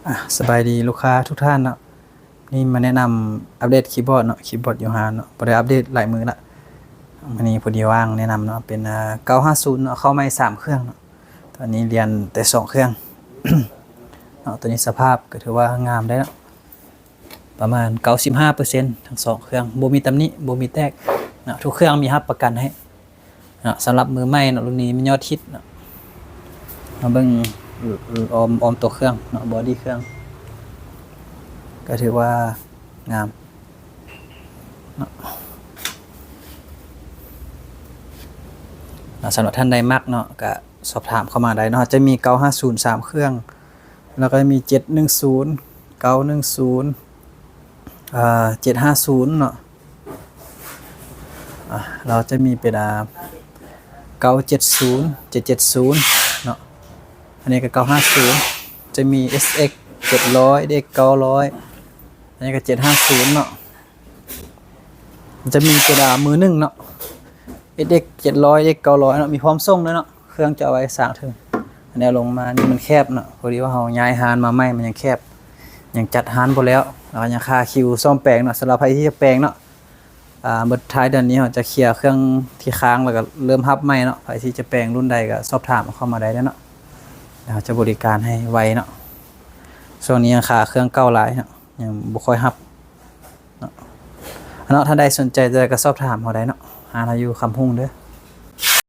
ອ່ະ ສະບາຍດີລູກຄ້າທຸກທ່ານເນາະ, ນີ້ມາແນະນຳອັບເດດຄີບອດເນາະ, ຄີບອດຢູ່ຮ້ານເນາະ, ບໍ່ໄດ້ອັບເດດຫຼາຍມື້ລະ. ມື້ນີ້ພໍດີວ່າງ ແນະນຳເນາະ ເປັນ ເອີ ເກົ້າຫ້າສູນເນາະ, ເຂົ້າໃໝ່ສາມເຄື່ອງເນາະ, ຕອນນີ້ລຽນແຕ່ສອງເຄື່ອງເນາະ. ຕອນນີ້ສະພາບກໍຖືວ່າງາມໄດ້ເນາະ, ປະມານເກົ້າສິບຫ້າເປີເຊັນທັງສອງເຄື່ອງ, ບໍ່ມີຕຳໜິ ບໍ່ມີແຕກເນາະ, ທຸກເຄື່ອງມີຮັບປະກັນໃຫ້ ເນາະ. ສຳລັບມືໃໝ່ເນາະ, ລຸ້ນນີ້ແມ່ນຍອດຮິດເນາະ. ມາເບິ່ງອ້ອມ ອ້ອມຕົວເຄື່ອງເນາະ, ບໍດີເຄື່ອງ ກໍຖືວ່າງາມເນາະ. ອ່າ ສຳລັບທ່ານໃດມັກເນາະ ກໍສອບຖາມເຂົ້າມາໄດ້ເນາະ. ຈະມີເກົ້າຫ້າສູນສາມເຄື່ອງ, ແລ້ວກໍມີເຈັດໜຶ່ງສູນ ເກົ້າໜຶ່ງສູນ ເຈັດຫ້າສູນເນາະ. ອ່າ ແລ້ວຈະມີເປັນ ອ່າ ເກົ້າເຈັດສູນ ເຈັດເຈັດສູນເນາະ, ອັນນີ້ກໍເກົ້າຫ້າສູນ. ຈະມີເອັສເອັກເຈັດຮ້ອຍ ເອັສເອັກເກົ້າຮ້ອຍ, ອັນນີ້ກໍເຈັດຫ້າສູນເນາະ. ຈະມີເປັນ ອ່າ ມືໜຶ່ງເນາະ, ເອັສເອັກເຈັດຮ້ອຍ ເອັສເອັກເກົ້າຮ້ອຍເນາະ, ມີພ້ອມສົ່ງດ້ວຍເນາະ. ເຄື່ອງຈະເອົາໄວ້ສາງເທິງ. ອັນນີ້ເອົາລົງມາ ນີ້ມັນແຄບເນາະ, ພໍດີວ່າເຮົາຍ້າຍຮ້ານມາໃໝ່ ມັນຍັງແຄບ ຍັງຈັດຮ້ານບໍ່ແລ້ວ ແລ້ວກໍຍັງຄາຄິວສ້ອມແປງເນາະ. ສຳລັບໃຜທີ່ຈະແປງເນາະ ອ່າ ເບິດທ້າຍເດືອນນີ້ເຮົາຈະເຄຍເຄື່ອງທີ່ຄ້າງ ແລ້ວກໍເລີ່ມຮັບໃໝ່ເນາະ. ໃຜທີ່ຈະແປງລຸ້ນໃດກໍສອບຖາມເຂົ້າມາໄດ້ເດີເນາະ, ແລ້ວເຮົາຈະບໍລິການໃຫ້ໄວເນາະ. ຊ່ວງນີ້ຍັງຄາເຄື່ອງເກົ່າຫຼາຍເນາະ, ຍັງບໍ່ຄ່ອຍຮັບເນາະ. ເນາະ ຖ້າໃດສົນໃຈແຕ່ໃດກໍສອບຖາມເຮົາໄດ້ເນາະ, ຮ້ານເຮົາຢູ່ຄຳຮຸ່ງເດີ.